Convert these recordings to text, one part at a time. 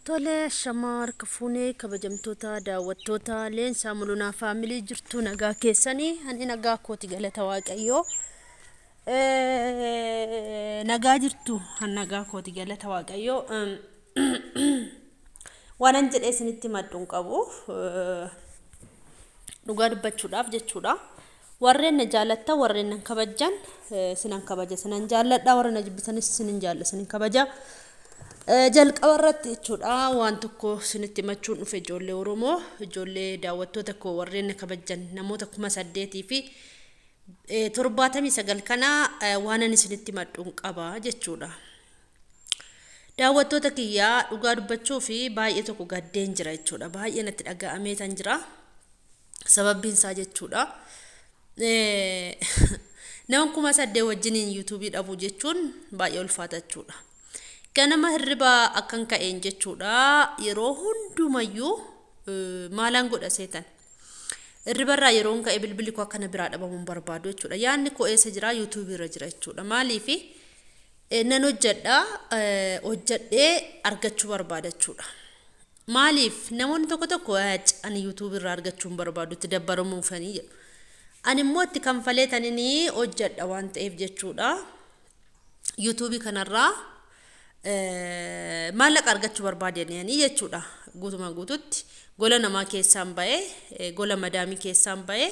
Tole, shamaa harka fuunee kabajamtoota daawwattoota Leensaa Mulunaa Family, jirtu nagaa keessanii? Ani nagaa kooti, galata Waaqayyoo. Nagaa jirtu? Ani nagaa kooti, galata Waaqayyoo. Waanan jedhee isinitti maddu hin qabu. Dhugaa dubbachuudhaaf jechuudha. Warreen na jaallattan, warreen na kabajjan, sinan kabaja, sinan jaalladha. Warra na jibbitanis sinin jaalla, sinin kabaja. Jalqaba irratti jechuudha, waan tokko isinitti himachuun dhufe. Ijoollee Oromoo, ijoollee daawwattoota koo, warreen na kabajjan, namoota 8079 kana waan ani isinitti himadhu qaba jechuudha. Daawwattoota kiyyaa, dhugaa dubbachuu fi baay'ee tokko gaddeen jira jechuudha. Baay'ee natti dhaga'amee tan jira. Sababbiin isaa jechuudha. Nama 8000 wajjiniin YouTubeii dhabuu jechuun baay'ee ulfaata jechuudha. Ganama hirribaa akkan ka'een jechuudha, yeroo hundumayyuu maalaan godha seetan? Hirribarraa yeroon ka'e bilbilli koo akkana biraa dhabamuun barbaadu jechuudha. Yaadni koo eessa jira? YouTubeii irra jira jechuudha. Maaliifi nan hojjedha, hojjedhee argachuu barbaada jechuudha. Maaliif namoonni tokko tokko "Ani YouTubeii irraa argachuu hin barbaadu, itti dabbaramuufanii" jedhu. Ani immoo itti kanfalee taninii hojjedha waan ta'eef jechuudha. YouTubeii kanarraa maallaqa argachuu barbaadanii jechuudha. Guutumaan guututti gola namaa keessaan ba'ee, gola madaamii keessaan ba'ee,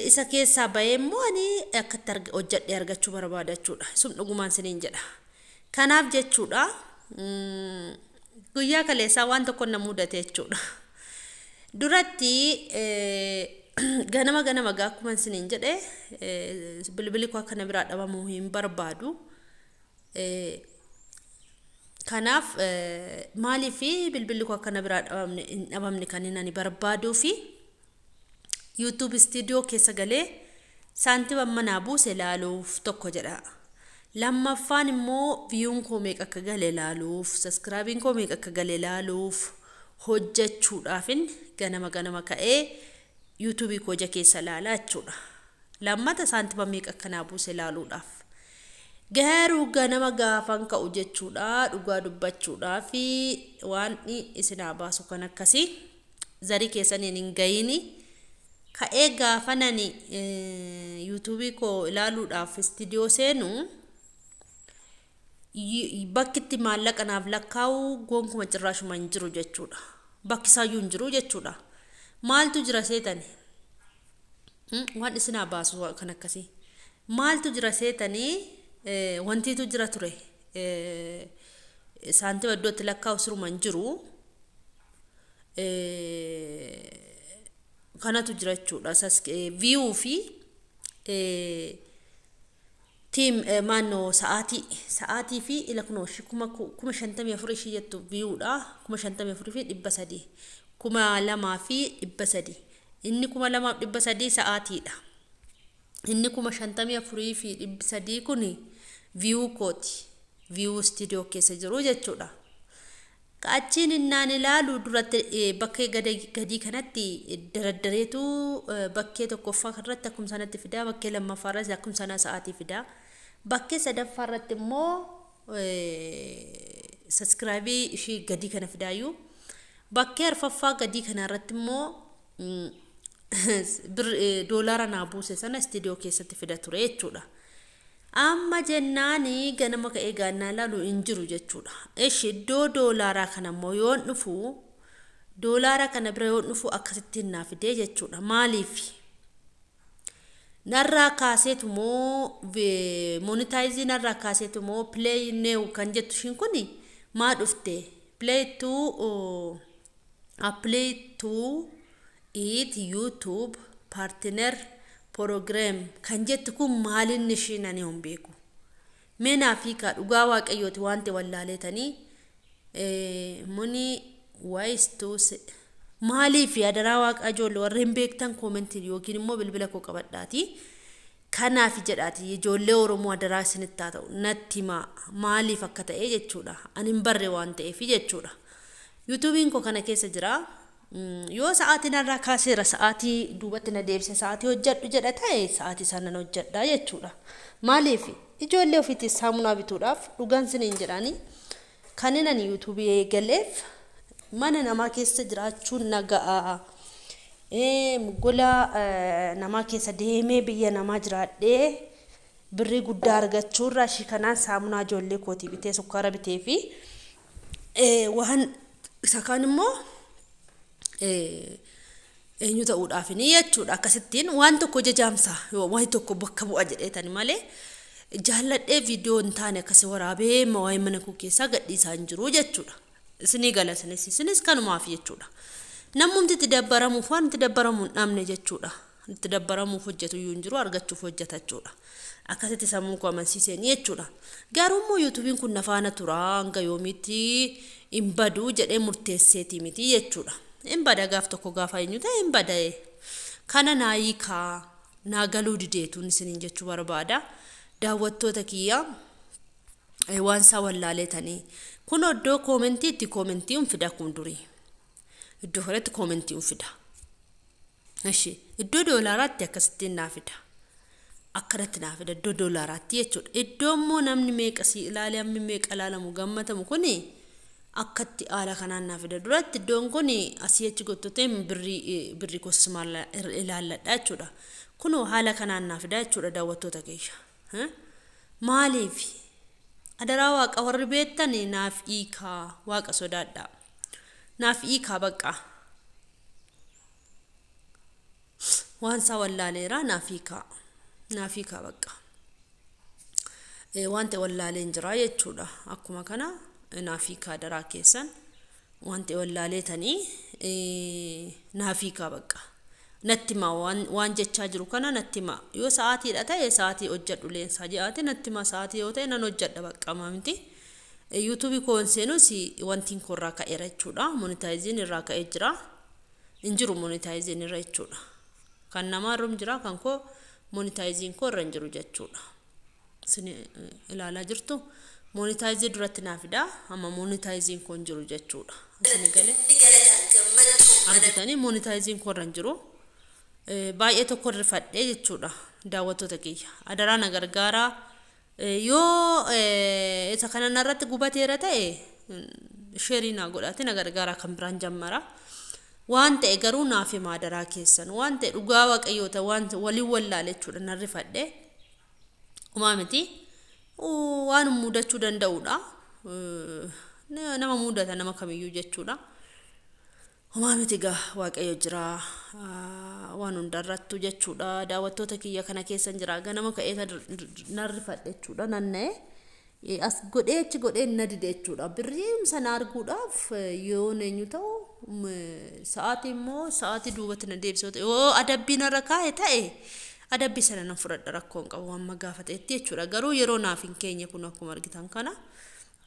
isa keessaa ba'ee immoo ani akkatti hojjedhee argachuu barbaada jechuudha. Sun dhugumaan siniin jedha. Kanaaf jechuudha, guyyaa kaleessaa waan tokko na mudate jechuudha. Duratti ganama ganama gaa akkuma siniin jedhe bilbilli koo akkana biraa dhabamuu hin barbaadu. Kanaaf maaliif bilbilli koo akkana biraa hin dhabamne kan inni ani barbaaduu fi YouTube Studio keessa galee saantima manaa buuse ilaaluuf tokko jedha. Lammaffaan immoo viewun koo meeqa akka gale ilaaluuf, subscribeiin koo meeqa akka gale ilaaluuf, hojjechuudhaafin ganama ganama ka'ee YouTubeii koo ija keessa ilaalaa jechuudha. Lammata saantima meeqa akka naa buuse ilaaluudhaaf. Garuu ganama gaafan ka'u jechuudha, dhugaa dubbachuudhaa fi waan isinaa baasu kan akkasii zarii keessaniin hin gayini. Ka'ee gaafa nani YouTubeii koo ilaaluudhaaf Studio seenu, bakki itti maallaqa naaf lakkaa'u gonkuma cirraashuma hin jiru jechuudha. Bakki isaayyuu hin jiru jechuudha. Maaltu jira seetani? Waan isinaa baasu kan akkasii. Maaltu jira seetanii? Wantiitu jira ture. Saantima iddoo itti lakkaa'u siruma hin jiru. Kanatu jira jechuudha. View fi tiim maannoo sa'aatii fi ila kunoo 54,000 ishii jettu viewdha, 54,300, 2300. Inni 2300 sa'aatiidha. Inni 54,300 kun view kooti, view Studio keessa jiru jechuudha. Achiin innaan ilaalu duratti bakkee gadii kanatti daraddareetu bakkee tokkoffaa irratti akkuma sanatti fidaa, bakkee lammaffaa irratti akkuma sana sa'aatii fidaa, bakkee sadaffaa irratti immoo subscribeii ishii gadii kana fidaayyuu, bakkee arfaffaa gadii kana irratti immoo doolaara naa buuse sana Studio keessatti fida ture jechuudha. Amma jennaani ganama ka'ee gaannaa ilaalu hin jiru jechuudha. Eshi, iddoo doolaaraa kana immoo yoon dhufu, doolaara kana bira yoon dhufu akkasittiin naa fidee jechuudha. Maaliif? Narraa kaaseetu moo monetizeii narraa kaaseetu moo play now kan jettu ishiin kun maa dhufte? Play to apply to it YouTube Partner Program kan jettu kun maalinni ishiin ani hin beeku. Mee naaf hiikaa, dhugaa Waaqayyooti waan ta'e wallaaleetanii muni waayistu maaliif? Adaraa Waaqa, ijoollee warreen beektan commentii yookiin immoo bilbila koo qabadhaati. Kanaaf jedhaati, ijoollee Oromoo, adaraa isinitti haa ta'u, natti himaa maaliif akka ta'e jechuudha. Ani hin barre waan ta'eef jechuudha. YouTubeiin koo kana keessa jira. Yoo sa'aatii narraa kaaseera, sa'aatii duubatti na deebise, sa'aatii hojjedhu jedha ta'e, sa'aatii sanan hojjedha jechuudha. Maaliif? Ijoollee ofiitti saamunaa bituudhaaf, dhugaan siniin jedhaanii. Kan inni ani yuutuubii eegaleef mana namaa keessa jiraachuun naga'a. Gola namaa keessa deemee biyya namaa jiraadhee birrii guddaa argachuurraa ishii kanaan saamunaa ijoollee kootii bitee, sukkaara bitee fi waan isa kaan immoo eenyu ta'uudhaafini jechuudha. Akkasittiin waan tokko jajaamsa, waan tokko bakka bu'a jedheetani malee jaalladhee viidiyoo hin taane akkasi waraabee waa'ee mana koo keessaa gadhiisaa hin jiru jechuudha. Isinii gala, isinis kanumaaf jechuudha. Namumti itti dabbaramuuf waan itti dabbaramu hin dhabne jechuudha. Itti dabbaramuuf hojjetu iyyuu hin jiru, argachuuf hojjeta jechuudha. Akkasitti sammuu koo amansiiseen jechuudha. Garuu immoo yuutuubiin kun na faana tura hanga yoomiitti hin badu jedhee murteesseeti miti jechuudha. Hin bada gaaf tokko, gaafa eenyu ta'e hin bada'e. Kana naa hiikaa, naa galuu dideetuun isiniin jechuu barbaada. Daawwattoota kiyya, waan isaa wallaaleetanii. Kun iddoo koomentiitti koomentii hin fida kun durii. Iddoo kanatti koomentii hin fida. Ishi iddoo doolaaraatti akkasittiin naa fida. Akkanatti naa fida iddoo doolaaraatti jechuudha. Iddoo immoo namni meeqa si ilaale, hammi meeqa ilaalamu gammatamu kuni akkatti haala kanaan naa fida. Duratti iddoon kun asii achi gottotee birrii kossumaa ilaalladha jechuudha. Kunoo haala kanaan naa fida jechuudha, daawwattoota keessa. Maaliif? Adaraa Waaqa, warri beektan naaf hiikaa, Waaqa sodaadhaa. Naaf hiikaa bakka. Waan isaa wallaaleera, naaf hiikaa. Naaf hiikaa bakka. Waan ta'e wallaaleen jira jechuudha. Akkuma kana naaf hiikaa adaraa keessan. Waan ta'e wallaaleetanii naaf hiikaa bakka. Natti himaa, waan jechaa jiru kana natti himaa. Yoo sa'aatiidha ta'e sa'aatii hojjedhu, leensaa jedhaate natti himaa, sa'aatii yoo ta'e nan hojjedha bakka miti. Yuutuubii koon seenus wantiin koo irraa ka'eera jechuudha. Monetaayiziin irraa ka'ee jira. Hin jiru monetaayiziin irra jechuudha. Kan namaa irra jira, kan koo monetaayiziin koo irra hin jiru jechuudha. Isin ilaalaa jirtu, monetaayizii duratti naa fida, amma monetaayiziin koo hin jiru jechuudha. Isin galee argitanii, monetaayiziin koo irra hin jiru. Baay'ee tokko rifadhee jechuudha, daawwattoota kiyya. Adaraa na gargaaraa. Yoo isa kana narratti gubateera ta'e sheerii naa godhaate na gargaaraa, kan biraan jammara. Waan ta'e garuu naaf himaa adaraa keessan. Waan ta'e dhugaa Waaqayyoota waan waliin wallaale jechuudha, nan rifadhee. Umaa miti waan mudachuu danda'udha. Nama mudata, nama kamiyyuu jechuudha. Homaa miti gaa, Waaqayyo jira waan hundarrattu jechuudha. Daawwattoota kiyya, kana keessan jira, ganama ka'ee nan rifadhe jechuudha, nan na'e. As godhee achi godhee na dide jechuudha. Birriin sana arguudhaaf yoo eenyu ta'u sa'aatii immoo sa'aatii duubatti na deebisoo ta'e, yoo adabbii narra kaa'e ta'e adabbii sana nan fudhadha, rakkoon qabu amma gaafa ta'etti jechuudha. Garuu yeroo naaf hin keenye, kun akkuma argitan kana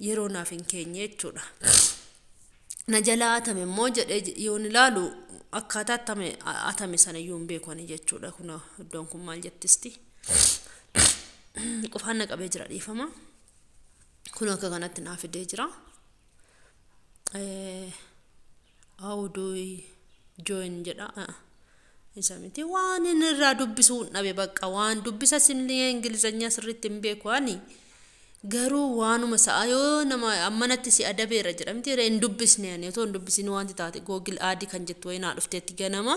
yeroo naaf hin keenye jechuudha. Na jalaa atame immoo jedhee yoon ilaalu akkaataa atame atame sana iyyuu hin beeku ani jechuudha. Kun iddoon kun maal jettisti? Qofaan na qabee jira, dhiifama. Kun akka kanatti naa fidee jira. How do we join jedha. Isa miti, waan inni irraa dubbisuu hin dhabe bakka, waan dubbisa sinlee Ingilizanyaa sirriitti hin beeku ani. Garuu waanuma sa'a yoo nama ammanatti si adabeera jedhamti hin dubbisne ani, otoo hin dubbisin wanti taate Google aadii kan jettu wayii naa dhufteetti ganama,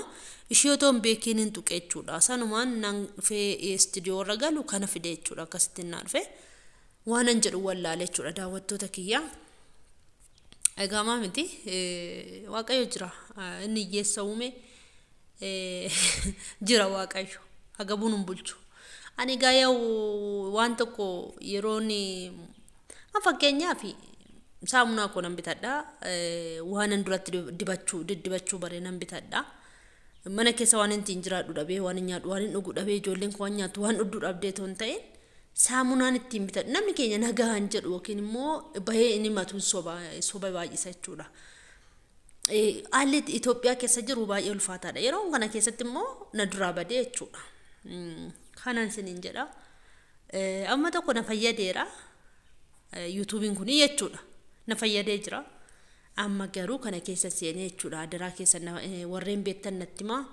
ishee otoo hin beekiin hin tuqe jechuudha. Sanumaan nan dhufee istiidiyoo irra galu kana fide jechuudha, akkasittiin naa dhufe. Waan an jedhu wallaale jechuudha, daawwattoota kiyya. Egaa maa miti, Waaqayyo jira, inni hiyyeessa uume jira, Waaqayyo hagabuun hin bulchu. Ani egaa yoo waan tokko yeroon fakkeenyaaf saamunaa koo nan bitadha. Waan duratti dibachuu diddibachuu bare nan bitadha. Mana keessa waan ittiin jiraadhu dhabee, waan hin nyaadhu, waan hin dhugu dhabee, ijoolleen koo waan nyaattu waan dhugdu dhabdee otoo hin ta'in saamunaan ittiin bitadhu. Namni keenya nagaa hin jedhu yookiin immoo bahee inni matuun soba soba baay'isa jechuudha. Haalli Itoophiyaa keessa jiru baay'ee ulfaataadha. Yeroo kana keessatti immoo na duraa badee jechuudha. Kanan isiniin jedha. Amma tokko na fayyadeera. Yuutuubiin kun jechuudha. Na fayyadee jira. Amma garuu kana keessa seenee jechuudha. Adaraa keessa warreen beektan natti himaa,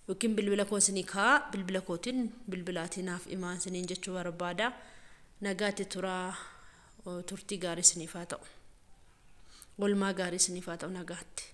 yookiin bilbila koo isinii kaa, bilbila kootiin bilbilaatiin naaf himaa isiniin jechuu barbaada. Nagaatti turaa, turtii gaarii isiniif haa ta'u. Oolmaa gaarii isiniif haa ta'u, nagaatti.